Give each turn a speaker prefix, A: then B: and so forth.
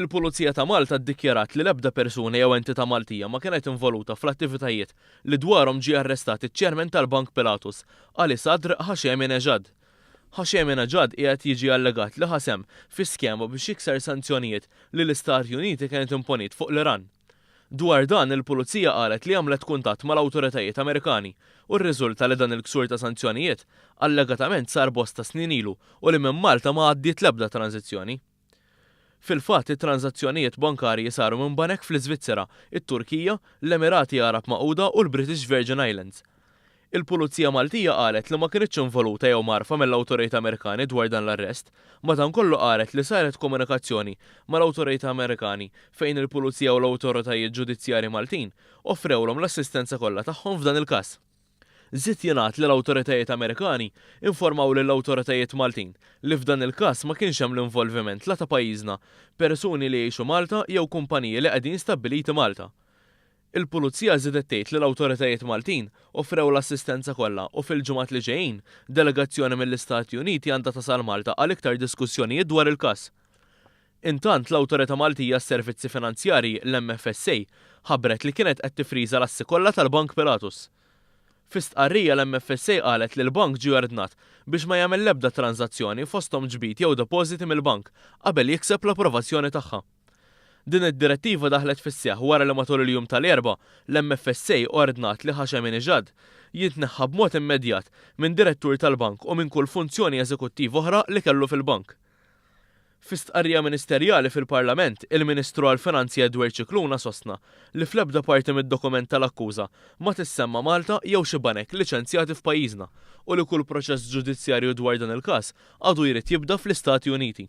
A: Il-Pulizija ta' Malta ddikjarat li l-ebda persuna jew entità Maltija ma kienet involuta fl-attivitajiet li dwarhom ġie arrestat iċ-Chairman tal-Bank Pilatus, Ali Sadr Hashemi Nejad. Hashemi Nejad qiegħed jiġi allegat li ħa sehem fi skema biex jikser sanzjonijiet li l-Istati Uniti kienet imponiet fuq l-Iran. Dwar dan, il-Pulizija qalet li għamlet kuntatt mal-awtoritajiet Amerikani u rriżulta li dan il-ksur ta' sanzjonijiet allegatament sar bosta snin ilu u li minn Malta ma għaddiet l-ebda tranżizzjoni. Fil-fatt, it-tranżazzjonijiet bankarji saru minn banek fl-Iżvizzera, it-Turkija, l-Emirati Għarab Magħquda u l-British Virgin Islands. Il-Pulizija Maltija qalet li ma kinitx involuta jew mgħarrfa mill-awtoritajiet Amerikani dwar dan l-arrest, madankollu qalet li saret komunikazzjoni mal-awtoritajiet Amerikani fejn il-Pulizija u l-awtoritajiet ġudizzjarji Maltin offrewlhom l-assistenza kollha tagħhom f'dan il-każ. Żied jingħad li l-awtoritajiet Amerikani informaw lill-awtoritajiet Maltin li f'dan il-każ ma kienx hemm l-involviment la ta' pajjiżna, persuni li jgħixu Malta jew kumpaniji li qegħdin stabbiliti Malta. Il-Pulizija żiedet tgħid li l-awtoritajiet Maltin offrew l-assistenza kollha u fil-ġimgħat li ġejjin, delegazzjoni mill-Istati Uniti għandha tasal Malta għal iktar diskussjonijiet dwar il-każ. Intant, l-Awtorità Maltija għas-Servizzi Finanzjarji, l-MFSA, ħabbret li kienet qed tiffriża l-assi kollha tal-Bank Pilatus. Fi stqarrija l-MFSA qalet li l-bank ġie ordnat biex ma jagħmel l-ebda tranżazzjoni fosthom ġbid jew depożiti mill-bank qabel jikseb l-approvazzjoni tagħha. Din id-direttiva daħlet fis-seħħ wara li matul il-jum tal-Erbgħa, l-MFSA ordnat li Hasheminejad jitneħħa b'mod immedjat minn direttur tal-bank u minn kull funzjoni eżekuttiva oħra li kellu fil-bank. Fi stqarrija ministerjali fil-Parlament, il-Ministru għall-Finanzi Edward Scicluna sostna li fl-ebda parti mid-dokument tal-akkuża ma tissemma Malta jew xi banek liċenzjati f'pajjiżna u li kull proċess ġudizzjarju dwar dan il-każ għadu jrid jibda fl-Istati Uniti.